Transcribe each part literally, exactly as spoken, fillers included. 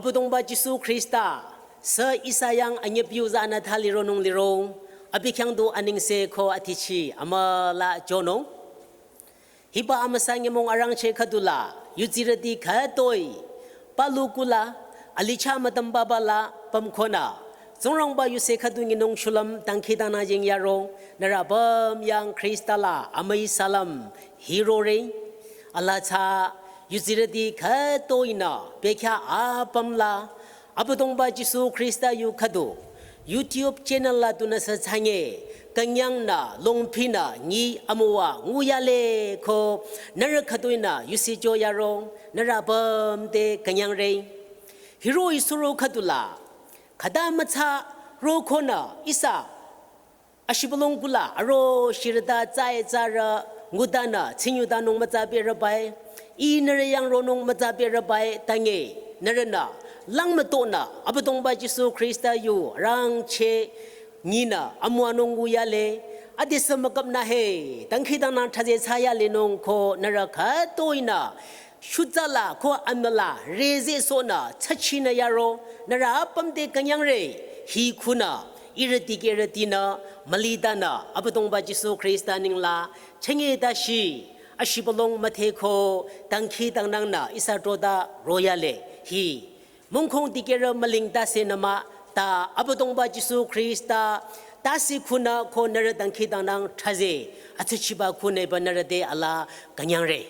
Abüdongba Jisu Khrista, sü ihsa yang anyüpiu zanü thali ronung liro, abi khyang du anengse ko athichi amüla jonung. Hiba amüsa nyümong arangcheh khüdula, yudsirüti khütoi, palu kula, alicha mütamba bala, pamkhonü, Tsingrangba yuse khüdu nyinung shulüm dangkhidangnang jing yaro, nührü apüm yang Khrista la amüi salam, hirore, ala tsü, yudsirüti khütoinü, bekhyah apüm la, Abüdongba Jisu Khrista yu khüdu, YouTube channel la tunüsü thsange, künyangnü, longphinü, nyi amüwa, nguyale ko, nührü khütoinü, yusi jo yaro, nührü apüm te künyangre. Hiroh-i suro khüdula, khüta mütsa, ro konü, ihsa, ashibülung kula, aro shirüta tsai tsarü, ngutanü, tsingyutanung mütsa berübai, i nührü yang ronung mütsa berübai, tange, nührünü, lang mütonü, Abüdongba Jisu Khrista yu, rangcheh, nyinü, amüwanung nguyale, adesü müküpnü he, dangkhidangnang thaze tsayalenung ko, nührü khütoinü, shutsala ko amüla rezeh sonü tsachinü yaro, nührü apüm te künyangre, hi khunü, ihrü dikehrütinü, mülitanü, Abüdongba Jisu Khrista nengla, chenge tashi, ashibülung müthe ko, dangkhidangnangnü, ihsa trota, royale, hi, mungkhong dikehrü müling tase nüma, ta Abüdongba Jisu Khrista, tase khunü ko nührü dangkhidangnang thaze, atsichiba khunü ba nührü te ala künyangre.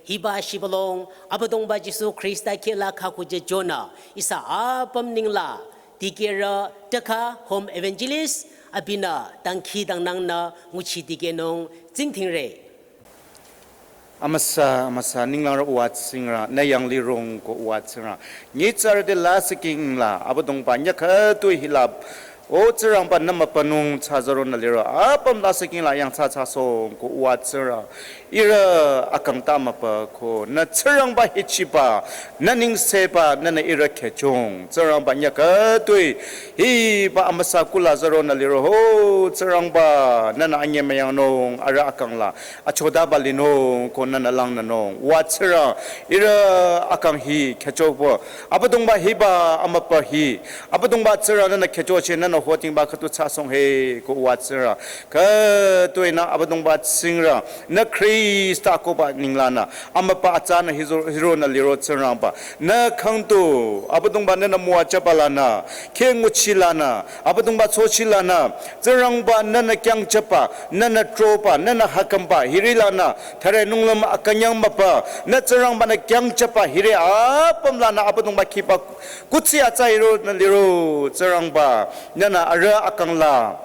Hiba shibülung, Abüdongba Jisu Khrista kehla khakuje jonü, ihsa apüm nengla, dikehrü, tekha, home evangelist, abinü, dangkhidangnangnü, nguchi dikehnung, tsingdhingre. Amüsa, amüsa, ninglang rü uwa Tsingrang, nü yanglirung ko uwa Tsingrang. Nyitsarü te lasih king la, Abüdongba nyakha tu hila, o Tsingrangba nü mübünung tsazaro nü liro, apüm lasih king la yang tsa tsa song ko uwa Tsingrang. Ihrü akang ta mübü ko, nü Tsingrangba hichiba, nü nengseba, nünü ihrü khechong. Tsingrangba nyakha tu, hiba amüsa kula zaro nü liro, ho, Tsingrangba, nünü anyemüyangnung, arüh akang la. Achotaba linung, ko nünü langnünung. Uwa Tsingrang, ihrü akang hi khechokbo. Abüdongba hiba amübü hi. Abüdongba Tsingrang nünü khechoche nünü hotingba khütu tsasong he, ko uwa Tsingrang. Khütoinü Abüdongba Tsingrang. Nü Khrista akohba ninglanü. Amübü atsanü hizo-, hironü liro Tsingrangba. Nü khangtu, Abüdongba nünü müwajüba lanü. Khe nguchi lanü. Abüdongba tsochi lanü. Tsingrangba nünü kyangjüba, nünü troba, nünü hakamba, hiri lanü, thare nunglüm akünyang mübü, nü Tsingrangba nü kyangjüba, hiri apüm lanü Abüdongba khiba, kuthsi atsa hironü liro, Tsingrangba, nünü arüh akang la,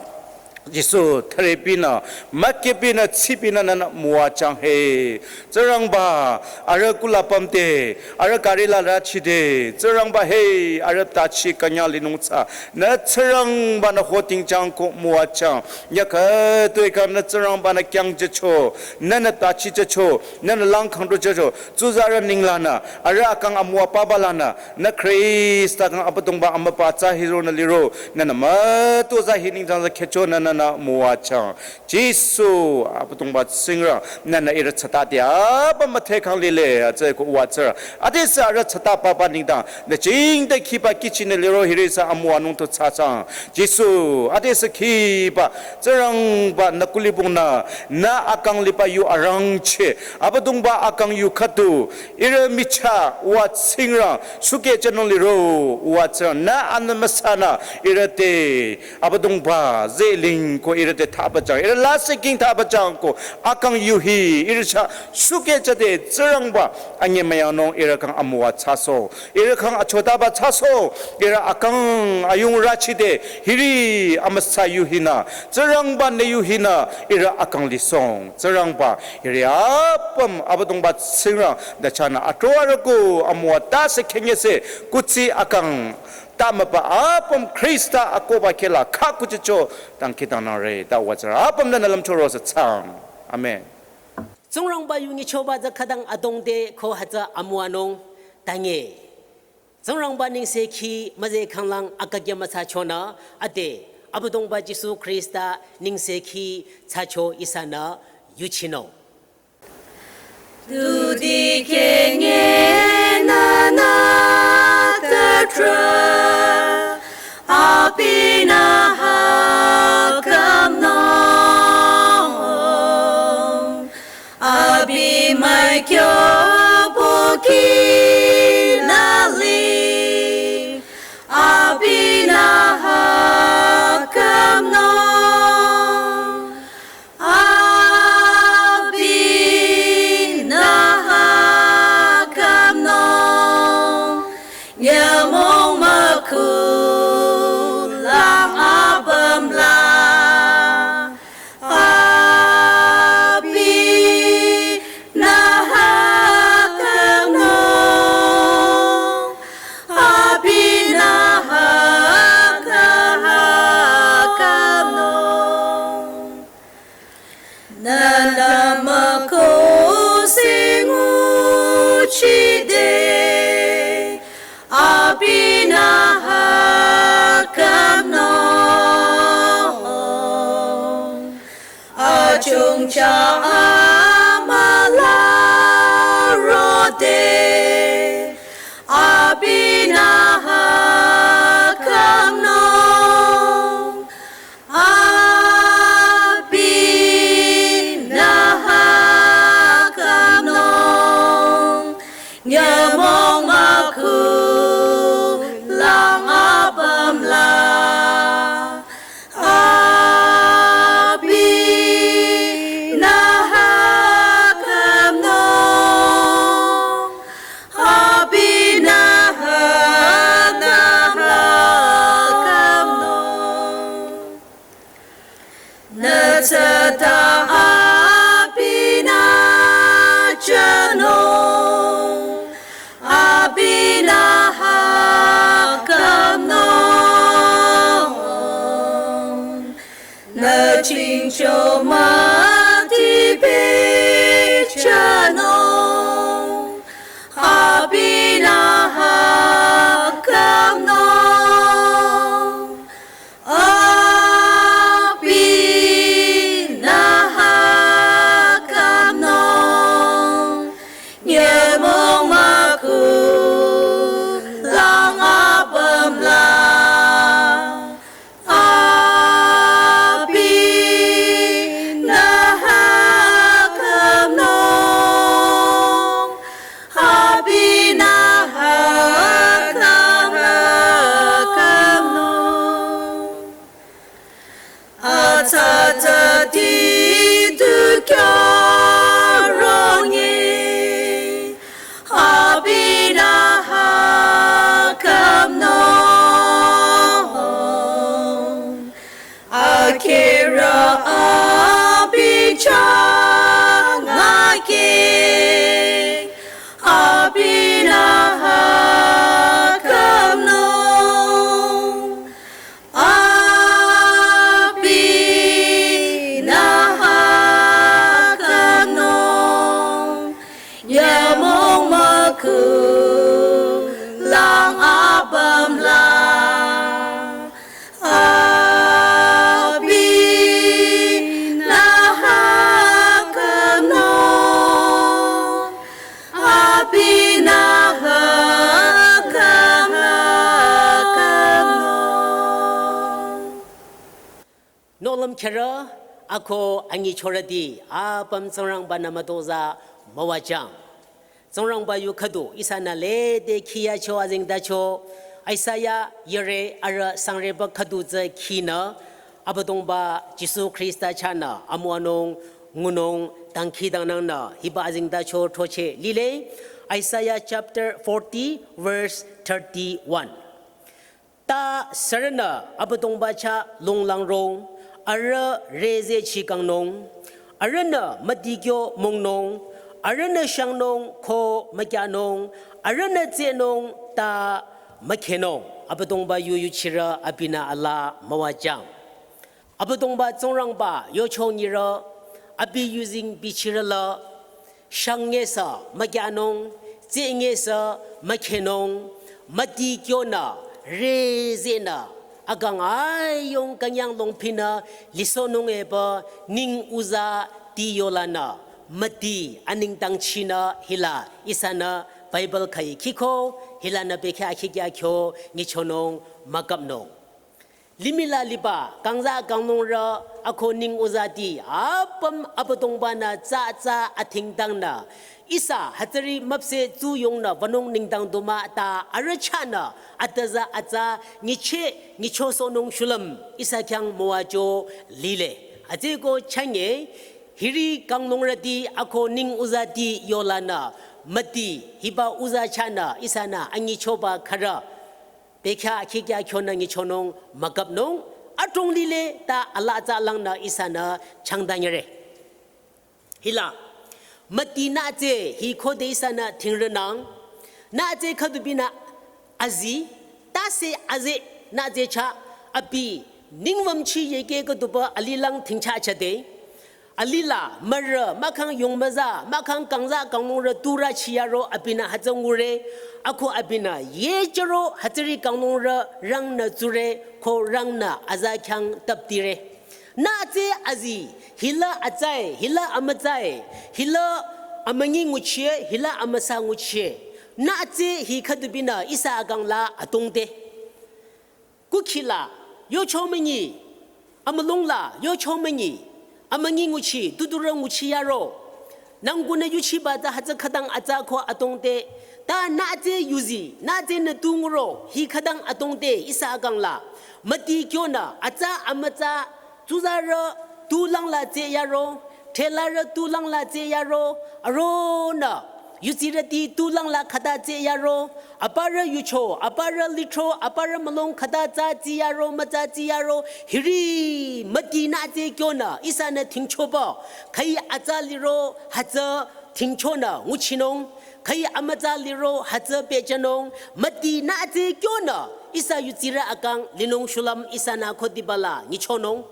Jisu, thare binü, müke binü, tsi binü, nünü müwajüng he. Tsingrangba, arüh kula pümde, arüh gari la rachide, Tsingrangba he, arüh tachi künyang linung tsa, nü Tsingrangba nü hotingjüng ko müwajüng, nyakha tu ika nü Tsingrangba nü kyangjücho, nünü tachi jücho, nünü lang khangdu jücho, tsuzarü ninglanü, arüh akang amüwa paba lanü, nü Khrista kang Abüdongba amübü atsa hironü liro, nünü mütozah hi ningjüng za khecho nünü nü müwajüng. Jisu, Abüdongba Tsingrang, nünü ihrü tsatati apüm müdhe kang lile, atsü ko uwa Tsingrang. Adesü arüh tsata papa nengdang, nü jingte khiba kihchinü liro hirisa amüwanung tu tsasang. Jisu, adesü khiba, Tsingrangba nü kulibong nü, nü akang liba yu arangcheh, Abüdongba akang yu khütu, ihrü michah, uwa Tsingrang, shukehjünung liro, uwa Tsingrang, nü anü müsanü, ihrü te, Abüdongba, zeling ko ihrü te thaba jüng, ihrü lasih king thaba jüng ko, akang yu hi, ihrü chah, shukehjüde, Tsingrangba, anyemüyangnung, ihrü kang amüwa tsaso, ihrü kang achotaba tsaso, ihrü akang ayung rachide, hiri amüsa yu hinü, Tsingrangba nü yu hinü, ihrü akang lisong, Tsingrangba, hiri apüm, Abüdongba Tsingrang, dachanü, atro arüh ko, amüwa tase khenyese, kuthsi akang, ta mübü apüm Khrista akohba khehla kha kuchicho dangkhidangnangre ta uwa Tsingrang apüm nünü lümchoro sü tsang. Amen. Tsingrangba yu nyichoba tsü khütang adrong te ko hütsü amüwanung tange. Tsingrangba nengsekhi müzeh khanglang akakya müsachonü ade Abüdongba Jisu Khrista nengsekhi thsacho ihsanü yuchinung. Tudi kenge nana, ta Abinü hakamnung, abi mükyo buki nali, abinü hakamnung. Abinü hakamnung, nyümong mükulang apüm la. Abinü hakamnung, abinü hakamnung. Nana mükusi nguchide, abinü hakamnung. Achungcha amüla rode, abinü hakamnung. Abinü hakamnung, nyümong mükulang apüm la. Abinü hakamnung, abinü hakamnung. Nütsata abinü jünung, abinü hakamnung. Nü chingcho müti pehjünung, abinü hakamnung. Abinü hakamnung, nyümong mükulang apüm la. Abinü hakamnung, abinü hakamnung. Atsatsa ti tu kyo ronye, abinü hakamnung. Akhirü abi changake, abinü hakamnung. Abinü hakamnung, nyümong mükulang apüm la. Abinü hakamnung, abinü hakamnung. Nohlüm kherü, ako anyichorüti, apüm Tsingrangba-nü mütozah müwajüng. Tsingrangba yu khüdu ihsanü lede khiyacho azengtacho, Isaiah yere arüh sangreba khüdu tsü khinü, Abüdongba Jisu Khrista chahnü amüwanung ngunung dangkhidangnangnü hiba azengtacho throcheh lile, Isaiah chapter forty, verse thirty-one. Ta sürünü Abüdongba chah longlangrong, arüh rezehchi kangnung, arühnü müdikyo mongnung, arühnü shangnung ko mükyanung, arühnü tsehnung ta mükhehnung. Abüdongba yu yuchirü abinü alaa müwajüng. Abüdongba Tsingrangba yucho nyirü, abi yuzeng bichirü la, shangngesü mükyanung, tsehngesü mükhehnung, müdikyonü, rezehnü, akang ayung künyang longpinü lisohnung epü ning uza ti yolanü, müdi anengdangchinü hila ihsanü Bible khüi khiko, hilanü bekhyah akhikya kyo nyichonung müküpnung. Limih la liba kangza kanglungrü ako neng uzati apüm Abüdongba-nü tsatsa athingtangnü ihsa hütsüri müpseh tsuyongnü wünung nengdang du mah ta arüh chahnü atüza atsa nyicheh nyichosohnung shulüm ihsa khyang müwajü lile. Hütsüeko chünye hiri kanglungrüti ako neng uzati yolanü müti hiba uza chahnü ihsanü anyichoba khürü bekhyah akhikya kyonü nyichonung müküpnung, adrong lile ta alaa tsalangnü ihsanü changdanyüre. Hila müti nütsü hi khode ihsanü thingrünang, nütsü khüdubinü azi, tase aze nütsü chah, abi ningwümchi yeke khüduba alilang thingchah chade. Alila mürü mahkhang yongmüza mahkhang kangza kanglungrü turü chiyaro abinü hütsü ngure, ako abinü yejüro hütsüri kanglungrü rangnü tsure ko rangnü aza khyang taptire. Nütsü azi, hila atsae, hila amütsae, hila amünyi nguchie, hila amüsa nguchie. Nütsü hi khüdubinü ihsa akang la atongte. Kukhi la yocho münyi, amülung la yocho münyi, amünyi nguchi, tuturü nguchi yaro. Nangkunü yuchiba tsü hütsü khütang atsa ko atongte. Ta nütsü yuzi, nütsü nü tu nguro, hi khütang atongte ihsa akang la. Müti kyonü atsa amütsa, tsuzarü tu langla tseh yaro, thelarü tu langla tseh yaro, aronü yutsirüti tu langla khüta tseh yaro, aparü yucho, aparü lithro, aparü mülung khüta tsü tsiyaro, mütsa tsiyaro, hiri müti nütsü kyonü ihsanü thingchoba, khüi atsa liro hütsü thingchonü nguchinung, khüi amütsa liro hütsü pehjünung, müti nütsü kyonü ihsa yutsirü akang linung shulüm ihsanü khodibala nyichonung.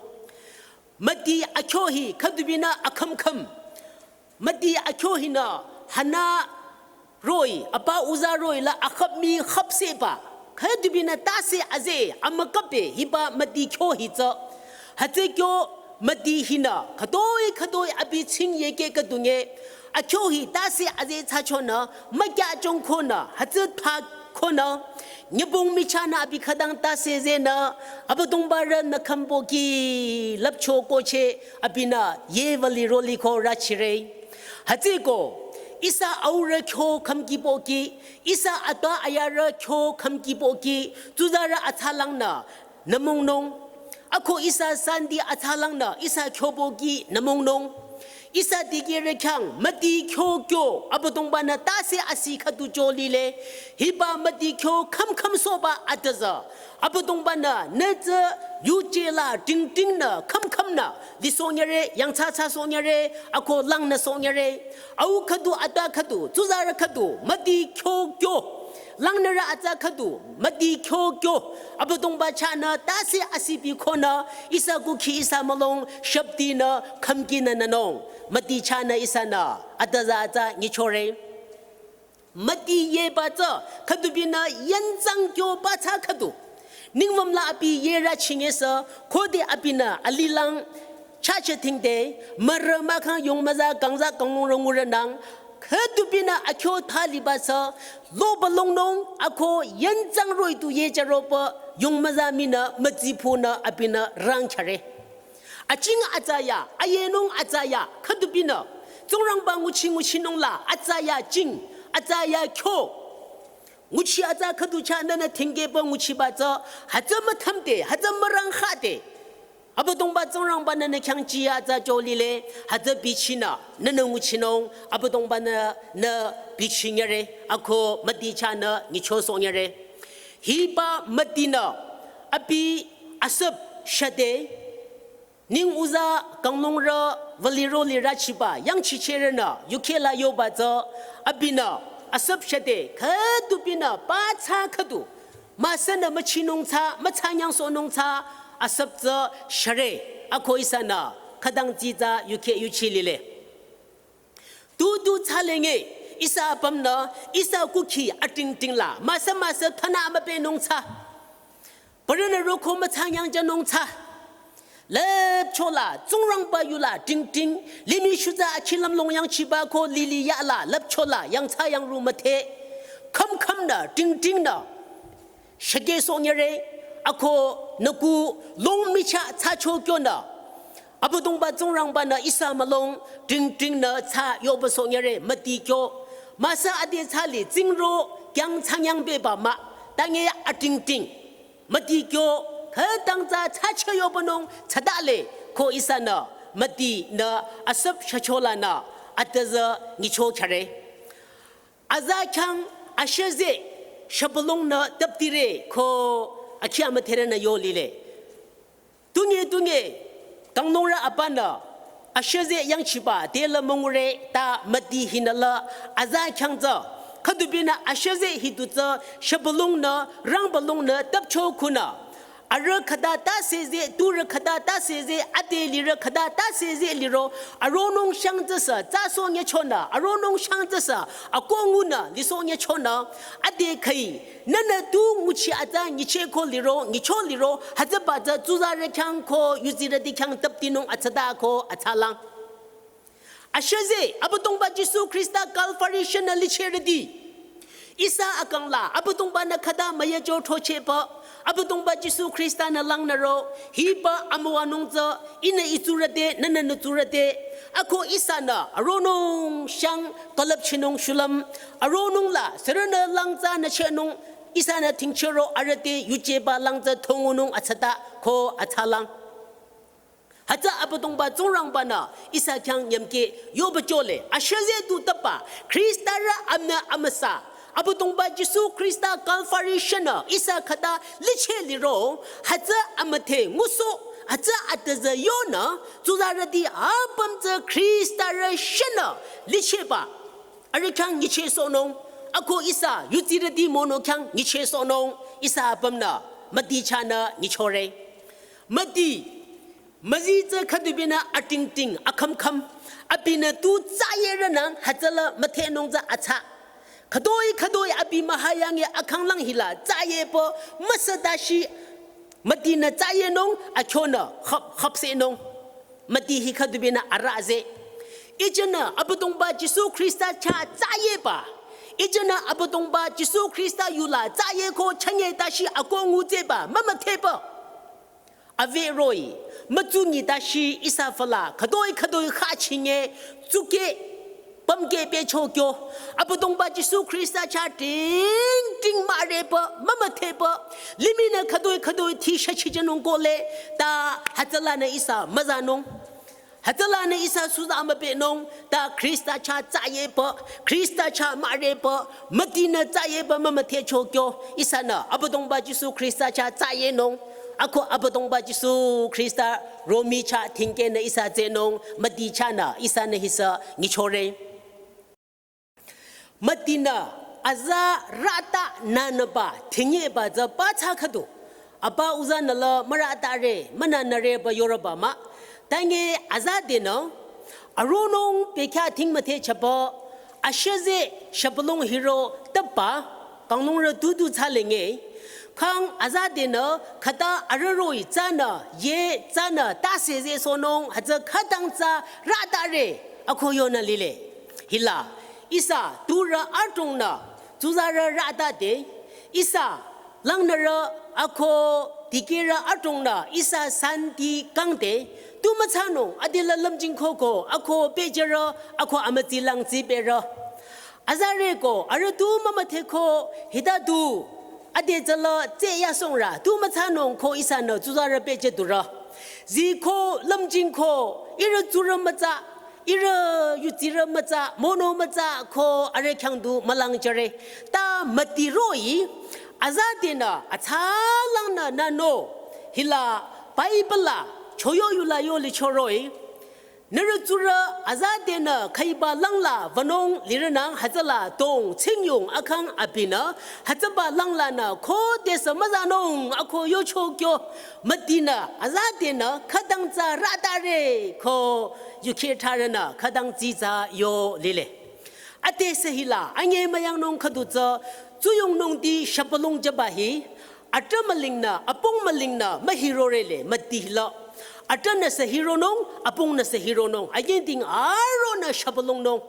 Müti akyo hi khüdubinü akhümkhüm. Müti akyo hinü hanü roh-i, apa uza roh-i la akhüp mii khüpsehba. Khüdubinü tase aze amüküpe hiba müti kyo hi tsü. Hütsü kyo müti hinü khütoi khütoi abi ching yeke khüdunge. Akyo hi tase aze thsachonü mükyachong konü hütsü tha konü, nyübong michahnü abi khütang tase zenü, Abüdongbarü nü khümbo ki lüpcho koche abinü ye wüli roli ko rachire. Hütsüeko, ihsa aurü kyo khümkibo ki, ihsa atwa ayarü kyo khümkibo ki, tsuzarü atsalangnü nümongnung. Ako ihsa santi atsalangnü ihsa kyobo ki nümongnung. Ihsa dikehrü khyang müti kyo kyo Abüdongba-nü tase asi khüdu jolile. Hiba müti kyo khümkhüm sohba atüza. Abüdongba-nü nütsü yuje la dingdingnü khümkhümnü lisohnyüre, yangthsathsa sohnyüre, ako langnü sohnyüre. Au khüdu atwa khüdu, tsuzarü khüdu, müti kyo kyo. Langnürü atsa khüdu, müti kyo kyo. Abüdongba chahnü tase asipi konü, ihsa kukhi ihsa mülung, shüptinü, khümkinü nünung. Müti chahnü ihsanü, atüza atsa nyichore. Müti yeba tsü, khüdubinü yenzang kyoba tsü khüdu. Ningwüm la abi yerü chingesü, khode abinü alilang, chache thingde, mürü mahkhang yongmüza kangza kanglungrü ngurünang, khüdubinü akyo thaliba sü, loba longnung ako yenzang roh-i tu yejüroba yongmüza minü mütsipunü abinü rangchare. Aching atsaya, ayenung atsaya, khüdubinü, Tsingrangba nguchi nguchinung la atsaya ching, atsaya kyo. Nguchi atsa khüdu chahnü nü thingkeba nguchiba tsü, hütsü müthümde, hütsü mürangkhade. Abüdongba Tsingrangba-nü nü khyang chiya atsa jolile, hütsü bichinü, nünü nguchinung, Abüdongba-nü nü bichinyüre, ako müti chahnü nyichosohnyüre. Hiba mütinü, abi asüp shade, neng uza kanglungrü wüliro lirü chiba, yangchichehrünü, yukheh la yoba tsü, abinü, asüp shade, khüdubinü, ba tsü khüdu. Müsünü müchinung tsü, mütsanyangsohnung tsü, asüp tsü share, ako ihsanü, khütang tsitsa yukheh yuchi lile. Tutu thsalenge, ihsa apümnü, ihsa kukhi atingting la, müsa müsa thana müpenung tsü. Parünü roko mütsanyang jünung tsü. Lüpchola, Tsingrangba yula, tingting, limih shutsa achilam longyang chiba ko lili yala, lüpchola, yangthsa yangru müthe. kham kham nü, ting ting nü, shake so nyere, ako nüku long micha tsa cho kyo nü, Abüdongba Tsingrangba nü ihsa mülong, ting ting nü tsa yoba so nyere, müti kyo, müsa ade tsa li, tsingro, kyang tsanyang beba mah, tange a ting ting. Müti kyo, khütang tsa tsa che yoba nung, tsada le, ko ihsa nü, müti nü, asüp shacho la nü, atüzü nyicho chare. Aza khyang, asheze, shapalong nü, taptire, ko, akhia müthere nü yo lile. Tunge, tunge, kangnongrü apa nü, asheze yangchiba, te la mongure, ta müti hinü la, aza khyang tsü, khüdubi nü, asheze hidu tsü, shapalong nü, rangpalong nü, tapcho kunü. Arüh khüta ta seze, turü khüta ta seze, ade lirü khüta ta seze liro, aronung shang tsüsü, tsa so nye chonü, aronung shang tsüsü, akongu nü, li so nye chonü, ade khai, nünü tu nguchi atsa nyiche ko liro, nyicho liro, hütsüba tsü tsuzarü khyang ko, yuzirüti khyang taptinung atsada ko, atsalang. Asheze, Abüdongba Jisu Khrista Calvary shenü licherüti. Ihsa akang la, Abüdongba nü khüta müyecho thocheba, Abüdongba Jisu Khrista nü lang nü ro, hiba amüwanung tsü, ihnü itsurüte, nünü nütsurüte, ako ihsa nü, aronung shang, kalap chinung shulüm, aronung la, sürünü lang tsü nü chenung, ihsa nü tingchero, arüte, yucheba lang tsü tongunung atsada, ko atsalang. Hütsü Abüdongba Tsingrangba nü ihsa khyang nyümke yoba chole, asheze du tapa, Khrista rü amnü amüsa, Abüdongba Jisu Khrista Calvary shenü ihsa khüta liche liro, hütsü amüthe nguso, hütsü atüzü yonü, tsuzarüti apüm tsü Khrista rü shenü licheba, arüh khyang nyiche sonung, ako ihsa yuzirüti mono khyang nyiche sonung, ihsa apüm nü, müti chanü nyichore. Müti, müzi tsü khüdubi nü ating ting, akham kham, abi nü tu tsayerünang, hütsüla müthenung tsü atsa. Khütoi khütoi abi mühayange akhang lang hila, tsayepü, müsüdashi, müti nü tsayenung, akyonü, khap, khapsenung. Müti hi khüdubi nü araze. Ijenü Abüdongba Jisu Khrista cha tsayeba. Ijenü Abüdongba Jisu Khrista yula tsaye ko chanye tashi akongu tseba, mümüthepü. Ave roh-i, mütsungi tashi ihsa fala, khütoi khütoi khachinge, tsuke, pamke pehcho kyo, Abüdongba Jisu Khrista cha ting ting mürepü, mümüthepü, limih nü khütoi khütoi thi shachijenung kole, ta hütsüla nü ihsa müzanung. Hütsüla nü ihsa suza müpehnung, ta Khrista cha tsayepü, Khrista cha mürepü, müti nü tsayepü mümüthecho kyo, ihsa nü Abüdongba Jisu Khrista cha tsayenung, ako Abüdongba Jisu Khrista romi cha tingke nü ihsa tsenung, müti chanü ihsa nü hisa nyichore. Müti nü aza rata nünüba, tingeba tsü pa tsa khüdu. Apa uza nü la müratare, münanareba yoreba mah. Tange aza denü, aronung pekya ting müthechaba, asheze shapalong hiro tapa, kangnongrü tutu tsalenge. Khang aza denü, khüta arüh roh-i tsünü, ye tsünü, ta seze sonung, hütsü khütang tsü ratare, ako yonü lile. Hila, ihsa turü adrongnü, tsuzarü rütade, ihsa langnürü ako dikehrü adrongnü, ihsa santi kangde, tu mütsanung, adela lümjing koko, ako pehjerü, ako amütsi lang tsipehre. Azareko, arüh tu mümütheko, hita tu, ade tsüla tse yasongrü, tu mütsanung ko ihsanü tsuzarü pehje durü. Ziko, lümjing ko, ihrü tsurü mütsa, ihrü yutsirü mütsa, mono mütsa ko arüh khyang du mülangjüre. Ta müti roh-i, aza denü, atsalangnü nano, hila, Bible la, choyo yula yo licho roh-i. Nührü tsurü aza denü khüiba langla vanung lirünang hütsüla dong tsingyung akhang abinü hütsüba langlanü khodesü müzanung ako yocho kyo mütinü aza denü khütang tsü ratare ko yukhitharünü khütang tsitsa yo lile. Atesü hila anyemüyangnung khüdu tsü tsuyongnungti shapalong jüba hi atrah mülingnü, apong mülingnü, mühirorele, müti hila. Atrahnü sü hironung, apongnü sü hironung. Ayenting aronü shapalongnung.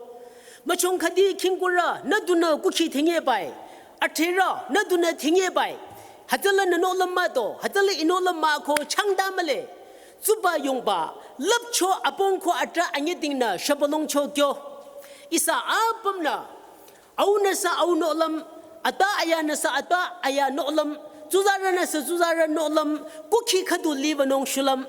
Müchong khüdi khingkurü, nü dunü kukhi thenye bai. Athera, nü dunü thingye bai. Hütsüla nü nohlüm mah to, hütsüla i nohlüm mah ko changda mühle. Tsuba yongba, lüpcho apong ko atra anyedingnü shapalongcho kyo. Ihsa apümnü, au nüsü au nohlüm, ata aya nüsü ata aya nohlüm, tsuzarü nüsü tsuzarü nohlüm, kukhi khüdu liwünung shulüm.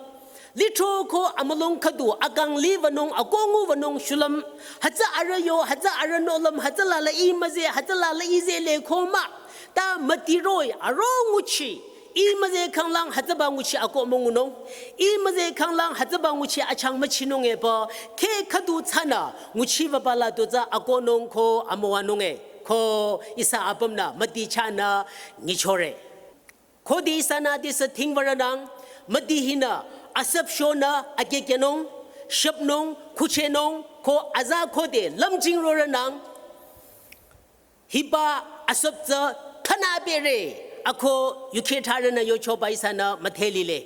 Lithro ko amülung khüdu akang liwünung akongu wünung shulüm. Hütsü arüh yo, hütsü arüh nohlüm, hütsüla la i müze, hütsüla la i zele ko mah. Ta mütiroh-i, aro nguchi. I müze khanglang hütsüba nguchi akoh müngunung. I müze khanglang hütsüba nguchi achang müchinung epü. Khe khüdu tsünü, nguchi wübala tu tsü akohnung ko amüwanung e. Ko ihsa apümnü, müti chahnü, nyichore. Khode ihsanü adesü thingwürünang, müti hinü, asüp shonü, akekenung, shüpnung, khuchehnung, ko aza khode, lümjing rorünang. Hiba asüp tsü thana bere, ako yukhe tharünü yochoba ihsanü müdhe lile.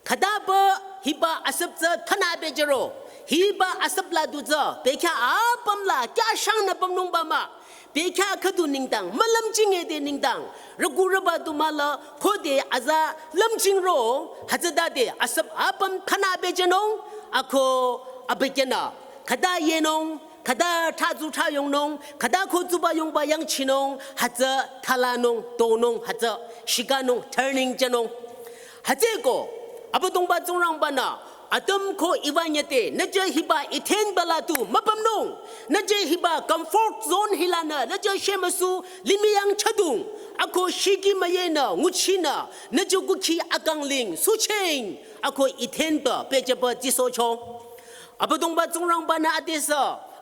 Khütapü hiba asüp tsü thana bejüro, hiba asüp la du tsü, bekhyah apüm la, kyashangnü pümnungba mah, bekhyah khüdu nengdang, mülümjing ede nengdang, rüku rüba du mahla, khode aza lümjing ro, hütsütade asüp apüm thana bejünung, ako abükyünü, khüta yenung, khüta thsazu thsayongnung, khüta ko tsuba yongba yangchinung, hütsü thalanung, tonung, hütsü shikanung, turning jünung. Hütsüeko, Abüdongba Tsingrangbanü, atüm ko iwanyete, nüjü hiba Eden ba la tu müpümnung, nüjü hiba comfort zone hilanü, nüjü shemüsu limih yang chadung, ako shiki müyenü, nguchinü, nüjü kukhi akangling, sucheng, ako Eden ba, pehjüba jisocho. Abüdongba Tsingrangbanü adesü,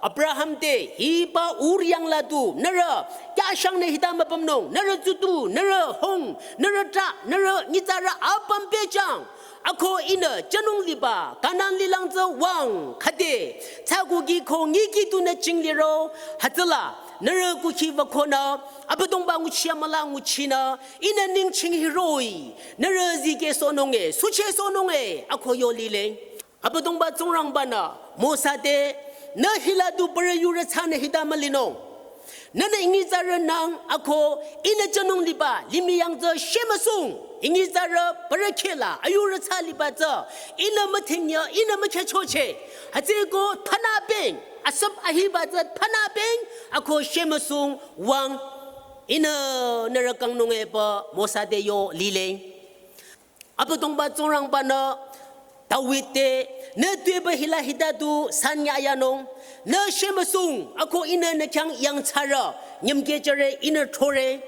Abraham te, hiba Ur yang la du, nührü, kyashangnü hita müpümnung, nührü tsutu, nührü hung, nührü tra, nührü nyitsarü apüm pehjüng. Ako ihnü jünung liba, Kanan lilang tsü wüng, khüde, tsaku ki ko ngi ki tunü jingliro, hütsüla, nührü kukhi wükonü, Abüdongba nguchi amüla nguchinü, ihnü ningching hiroh-i, nührü zikehsohnung e, suchehsohnung e, ako yo lile. Abüdongba Tsingrangbanü, Mosa te, nü hila du parü yurü tsünü hita mülinung. Nühnü I nyitsarü nang ako, ihnü jünung liba, limih yang tsü shemüsung. I nyitsarü parü khehla, ayurü tsü liba tsü, ihnü müthingya, ihnü mükhehchocheh. Hütsüeko thana beng, asüp ahiba tsü thana beng, ako shemüsung wüng. Ihnü nührü kangnung epü Mosa te yo lile. Abüdongba Tsingrangbanü David te, nü tuepü hila hita du sanya yanung, nü shemüsung, ako ihnü nü khyang yangthsarü, nyümkehjüre ihnü thore,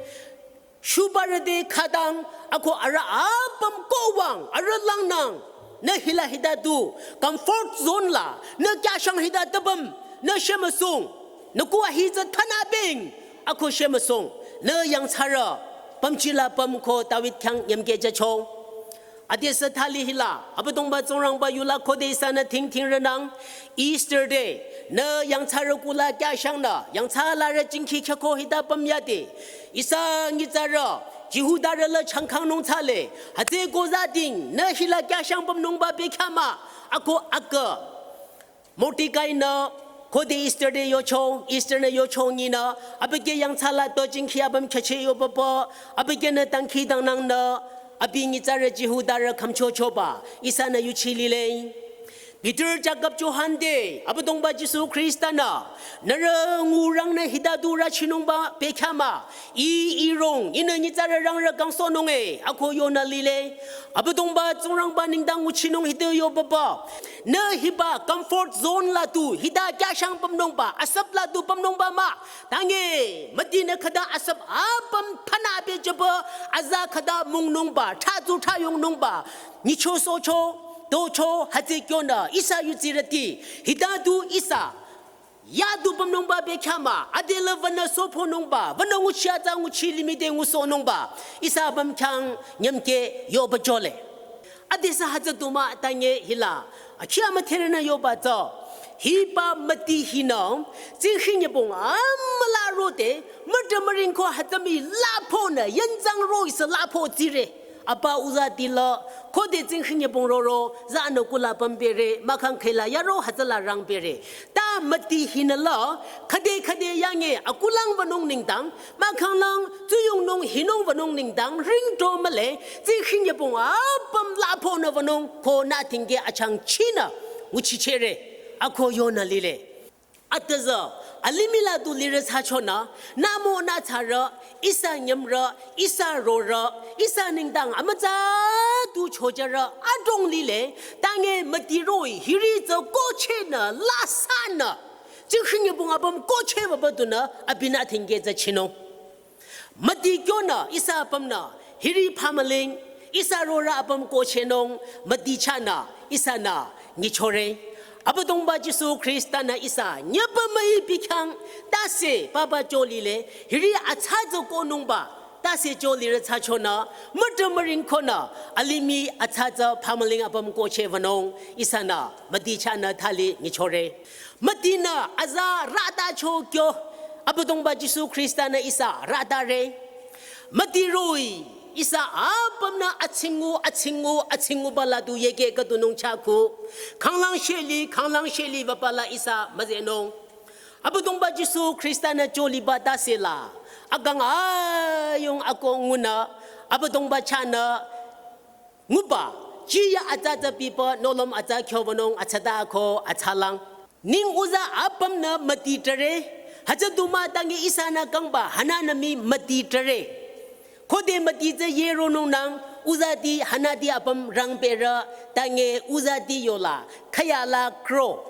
shubarü te khütang, ako arüh apüm ko wüng, arüh langnang, nü hila hita du, comfort zone la, nü kyashang hita tüpüm, nü shemüsung, nü kuh ahi tsü thana beng, ako shemüsung, nü yangthsarü, pümji la püm ko David khyang nyümkehjücho. Adesü thali hila, Abüdongba Tsingrangba yula khode ihsanü thingthingrünang, Easter day, nü yangthsarü kuh la kyashangnü, yangthsa larü jingkhi khyako hita püm yade, ihsa nyitsarü, Jihudarü la changkhangnung thsale, hütsüeko zading, nü hila kyashang pümnungba bekhyah mah, ako akü. Mordekai-nü, khode Easter te yocho, Easter nü yocho nyinü, abükyü yangthsa la to jingkhi apüm khyücheh yobaba, abükyünü dangkhidangnangnü, abi nyitsarü Jihudarü khümchochoba, ihsanü yuchi lile. Peter, Jakob, Johan te, Abüdongba Jisu Khrista-nü, nührü ngurangnü hita du rüchinungba bekhyah mah, I, I rong, ihnü nyitsarü rangrü kangsohnung e, ako yonü lile. Abüdongba Tsingrangba nengdang nguchinung hita yobaba. Nü hiba comfort zone la tu, hita kyashang pümnungba, asüp la tu pümnungba mah. Tange, mütinü khüta asüp apüm thana bejüba, aza khüta müngnungba, thsazu thsayongnungba, nyichosohcho, tocho, hütsü kyonü, ihsa yudsirüti, hita du ihsa, ya du pümnungba bekhyah mah, adelü wünü sophonungba, wünü nguchi atsa nguchi limih te ngusohnungba, ihsa apüm khyang nyümkeh yoba jole. Adesü hütsü du mah tange hila, akhi amüdherünü yoba tsü, hiba müti hinü, tsingkhi nyübong amüla rode, müdrü müring ko hütsü mii laphonü, yenzang ro ihsa lapho tsire. Apa uzati la, khode tsingkhi nyepong roro, za anü kula pümpere, mahkhang khela yaro hütsüla rangpere. Ta müti hinü la, khade khade yange akulang wünung nengdang, mahkhang lang tsuyongnung hinung wünung nengdang, ringto mühle, tsingkhi nyepong apüm laponü wünung, ko nü tingke achangchinü, nguchichere, ako yonü lile. Atüzü, alimih la du lirü thsachonü, nü mo nü thsarü, ihsa nyümrü, ihsa rorü, ihsa nengdang amütsa du chojarü, adrong lile, tange müti roh-i, hiri tsü kohchehnü, lasanü, tsingkhi nyepong apüm kohcheh wüba dunü, abinü tingke tsü chinung. Müti kyonü ihsa apümnü, hiri phamüling, ihsa rorü apüm kohchehnung, müti chahnü, ihsanü, nyichore. Abüdongba Jisu Khrista-nü ihsa, nyüpa müi bikhyang, tase, papa cholile, hiri atsa tsü kohnungba, tase cholirü thsachonü, mütü müring konü, alimih atsa tsü phamüling apüm kohcheh wünung, ihsanü, müti chahnü thali, nyichore. Mütinü aza rata cho kyo, Abüdongba Jisu Khrista-nü ihsa ratare. Müti roh-i, ihsa apümnü atsingu, atsingu, atsinguba la du yeke khüdunung chakhu. Khanglang sheli, khanglang sheli wüba la ihsa müzehnung. Abüdongba Jisu Khrista-nü choliba tase la. Akang ayung ako ngunü, Abüdongba chahnü, nguba, chiya atsa tsü pipü, nohlüm atsa kyo wünung, atsata ko, atsalang. Ning uza apümnü müti tare, hütsü du mah tange ihsanü kangba, hananü mii müti tare. Khode müti tsü yeronung nang, uzati, hanati apüm rangperü, tange uzati yola, khüyala kro.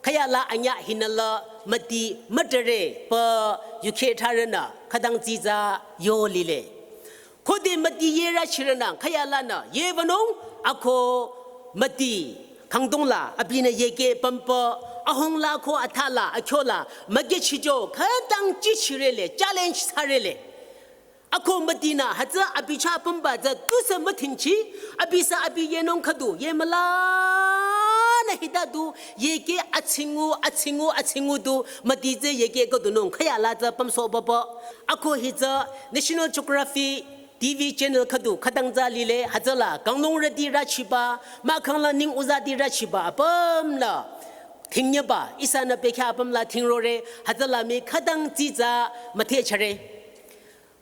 Khüyala anyüh hinü la müti mütare, pü yukhe tharünü, khütang dsitsa yo lile. Khode müti yerü chirünü, khüyalanü, ye wünung, ako müti, khangdong la, abinü yeke pümpü, ahung la ko atha la, akyo la, müke chijo, khütang chichirele, challenge thsarele. Ako mütinü, hütsü abi chah pümba tsü tusü mütingchi, abi sü abi yenung khüdu, ye mülanü hita du, yeke atsingu, atsingu, atsingu du, müti tsü yeke khüdunung, khüyala tsü pümsohba pü. Ako hi tsü, National Geography, T V channel khüdu khütang tsü lile, hütsüla, kanglungrüti rüchiba, mahkhang la ning uzati rüchiba, apüm la. Thingnyeba, ihsanü pekha apüm la thingrore, hütsüla mii khütang dsitsa müthehchare.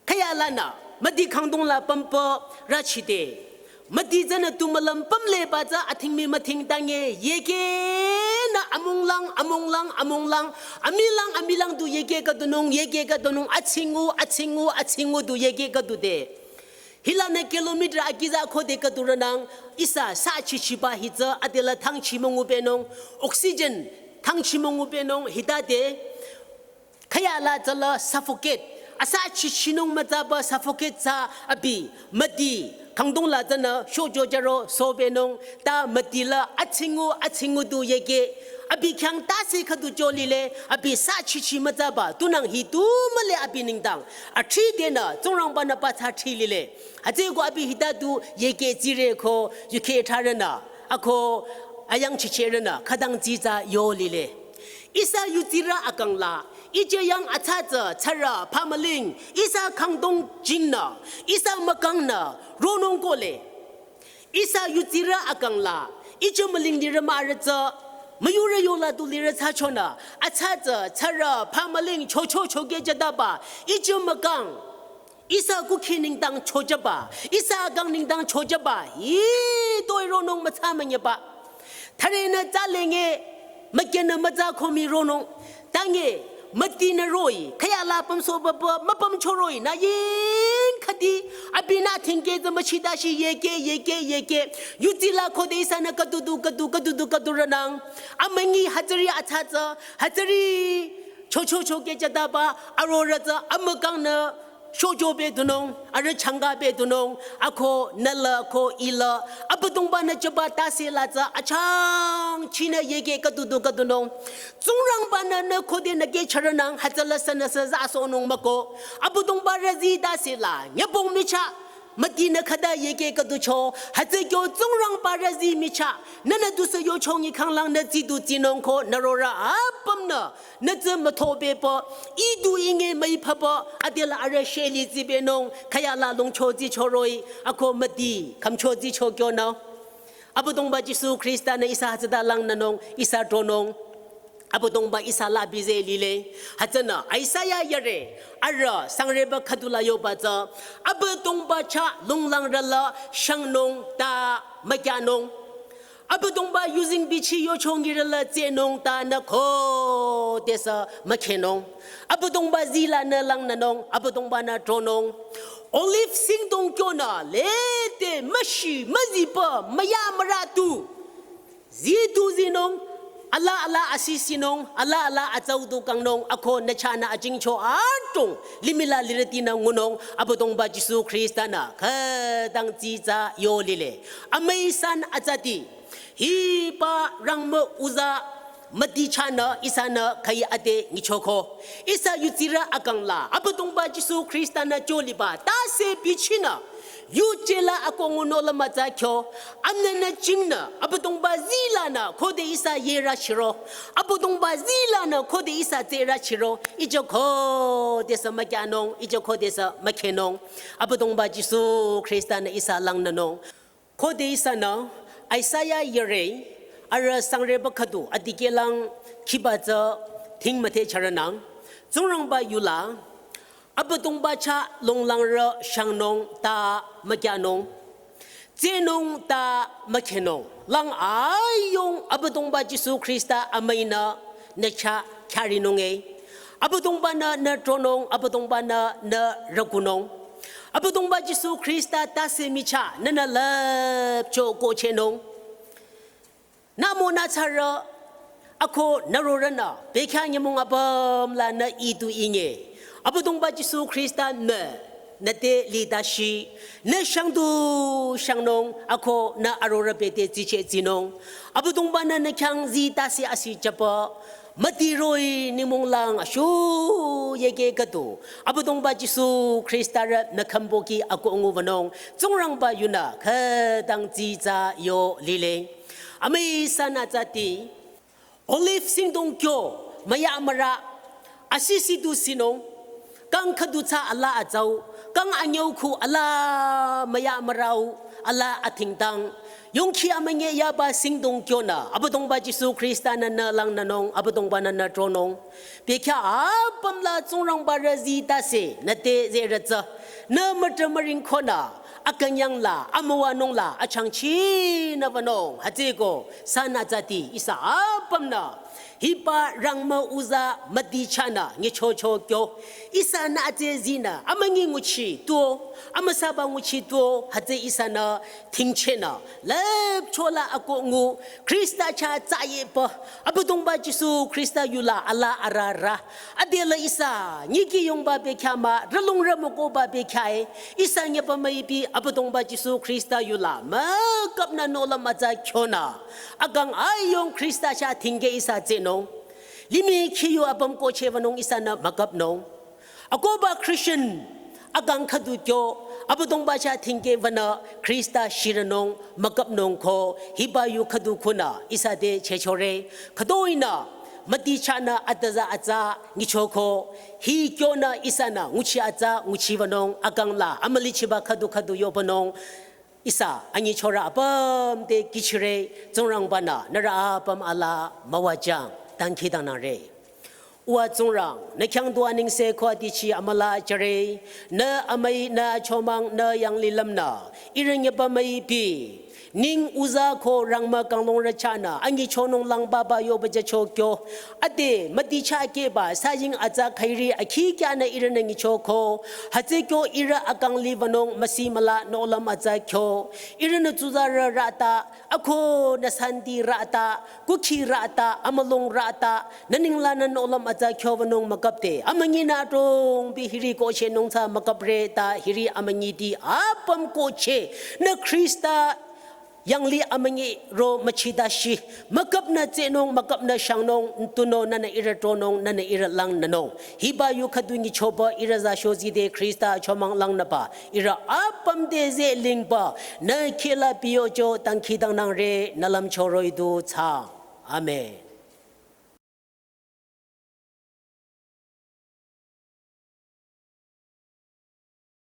Khüyalanü, müti khangdong la pümpü rüchide. Müti tsünü tu mülüm pümleba tsü athing mii müting tange, yeke nü amunglang, amunglang, amunglang, amilang, amilang du yeke khüdunung, yeke khüdunung, atsingu, atsingu, atsingu du yeke khüdude. Hilanü kilometer akiza khode khüdurünang, ihsa sa chichiba hi tsü adela thangchi müngubenung, oxygen thangchi müngubenung, hitade, khüyala tsüla suffocate, asa chichinung mütsaba suffocate thsa abi, müti, khangdong la tsünü, shojo jaro, sobenung, ta müti la, atsingu, atsingu du yeke, abi khyang tase khüdu cholile, abi sa chichi mütsaba, tunang hi tu mühle abi nengdang, athridenü, Tsingrangba-nü pathsa thrilile. Hütsüeko abi hita du yeke tsire ko, yukhe tharünü, ako ayang chicherünü, khütang dsitsa yo lile. Ihsa yutsirü akang la, ije yang atsa tsü, tsarü, phamüling, ihsa khangdong jingnü, ihsa mükangnü, ronung kohle. Ihsa yutsirü akang la, ije müling lirü mahrü tsü, müyurü yola du lirü thsachonü, atsa tsü, tsarü, phamüling, chocho choke jadaba, ije mükang, ihsa kukhi nengdang chojaba, ihsa akang nengdang chojaba, hitoi ronung mütsa münyeba. Tharenü tsalenge, mükenü mütsa komi ronung. Tange, mütinü roh-i, khüyala pümsohba pü, müpümcho roh-i, nü ying khüdi, abinü thingke tsü müchidashi yeke, yeke, yeke, yutsila khode ihsanü khüdudu, khüdu, khüdudu, khüdurünang. Amünyi hütsüri atsa tsü, hütsüri chocho choke jadaba, arorü tsü, amükangnü, shojo bedunung, arüh changa bedunung, ako nüla ko ila, Abüdongba-nü jüba tase la tsü achangchinü yeke khüdudu khüdunung. Tsingrangba-nü nü khode nü kehcharünang, hütsüla sünü sü zasohnung müko. Abüdongba rüzi tase la, nyübong michah, Mütinü khüta yeke khüducho, hütsü kyo Tsingrangba rüzi michah, nünü tusü yochongi khanglang nü tsidu tsinung ko nü rorü apümnü, nü tsü müthobe pü, idu inge müi papa, adela arüh sheli tsibenung, khüyala longcho tsicho roh-i, ako müti, khümcho tsicho kyonü. Abüdongba Jisu Khrista nü ihsa hütsüta langnünung, ihsa tronung. Abüdongba ihsa la bize lile. Hütsünü Isaiah yare, arüh sangreba khüdula yoba tsü. Abüdongba chah longlangrü la shangnung ta mükyanung. Abüdongba yuzeng bichi yochongirü la tsenung ta nü khodesü mükhenung. Abüdongba zila nü langnünung, Abüdongba nü tronung. Olive singdong kyonü lete müshi müzipü müya müratu. Zidu zinung, ala ala asisinung, ala ala atsaudu kangnung, ako nü chahnü ajingcho adrong, limih la lirütinü ngunung, Abüdongba Jisu Khrista nü, khütang tsitsa yo lile. Amüi san atsati, hiba rangmü uza müti chahnü, ihsanü khüi ate nyichoko. Ihsa yutsirü akang la, Abüdongba Jisu Khrista nü choliba, tase bichinü, yuje la ako ngunü la mütsa kyo, amnünü jingnü, Abüdongba zilanü, khode ihsa yerü chiro, Abüdongba zilanü, khode ihsa tserü chiro, ije khodesü mükyanung, ije khodesü mükhenung, Abüdongba Jisu Khrista nü ihsa langnünung. Khode ihsanü, Isaiah yare, arüh sangreba khüdu, adikehlang khiba tsü, thing müthe charanang, Tsingrangba yula, Abüdongba chah longlangrü shangnung ta mükyanung. Tsenung ta mükhenung. Lang ayung Abüdongba Jisu Khrista amüinü nü chah kyarinung e. Abüdongba nü nü tronung, Abüdongba nü nü rükunung. Abüdongba Jisu Khrista tase michah nünü lüpcho kochehnung. Nü mo nü tsarü, ako nü rorünü, bekya nyümong apüm la nü idu inge. Abüdongba Jisu Khrista nü, nü te lidashi, nü shangdu shangnung, ako nü arorü bete tsiche tsinung. Abüdongba nü nü khyang zi tase asi chapa, müti roh-i nimong lang ashu yeke khüdu. Abüdongba Jisu Khrista rü nü khümboki ako ngubanung, Tsingrangba yunü, khütang tsitsa yo lile. Amüi san atsati, olive singdong kyo, müya mürü, asisi du sinung, kang khüdu tsü ala atsau, kang anyau khu ala müya mürü-u, ala athingtang, yongkhi amünye yaba singdong kyonü, Abüdongba Jisu Khrista nü nü langnünung, Abüdongba nü nü tronung, bekya apüm la Tsingrangba rüzi tase, nü te zerü tsü, nü mütrü müring khonü, akünyang la, amüwanung la, achangchi nü wünung, hütsüko, san atsati, ihsa apümnü, hiba rangmü uza müti chahnü, nyichocho kyo, ihsanü atse zinü, amünyi nguchi tuo, amüsaba nguchi tuo, hütsü ihsanü, thingchehnü, lüpcho la ako ngu, Khrista chah tsayepü, Abüdongba Jisu Khrista yula ala ararü, adela ihsa, nyiki yongba bekya mah, rülungrü mükohba bekya e, ihsa nyeba müipi, Abüdongba Jisu Khrista yula, mükapnü nohlüm atsa kyonü, akang ayung Khrista chah thingke ihsa tsenung, limih khiyu apüm kocheh wünung ihsanü mükapnung. Akohba Christian, akang khüdu kyo, Abüdongba chah thingke wünü, Khrista shirünung, mükapnung ko, hiba yu khüdu khunü, ihsa te chechore, khütoinü, müti chahnü ataza atsa, nyichoko, hi kyonü ihsanü, nguchi atsa, nguchi wünung, akang la, amülichiba khüdu khüdu yobanung, ihsa, anyichorü apüm te kihchire, Tsingrangba nü, nührü apüm ala, müwajang, dangkhidangnangre. Uwa Tsingrang, nü khyang du anengse ko atichi amüla jüre, nü amüi nü achomang nü yanglilümnü, ihrü nyeba müipi, ning uza ko rangmü kanglungrü chahnü, anyichonung langbaba yoba jücho kyo, ade, müti chah keba, saying atsa khairi, akhi kyanü ihrünü nyichoko, hütsü kyo ihrü akang li wünung, müsi müla, nohlüm atsa kyo, ihrünü tsuzarü rata, ako nü santi rata, kukhi rata, amülung rata, nü ninglanü nohlüm atsa kyo wünung mükapte, amünyinü adrong bi hiri kochehnung tsü mükapre ta hiri amünyiti apüm kocheh, nü Khrista Yanglih amünyi ro müchitashi, müküpnü tsehnung, müküpnü shangnung, ntunü nünü ihrü tronung, nünü ihrü langnünung. Hiba yu khüdu nyichoba ihrü za shozide Khrista achomang langnüba, ihrü apüm te zeh lingba, nü khehla piyocho dangkhidangnangre, nü lümcho roh-i du thsaang. Amen.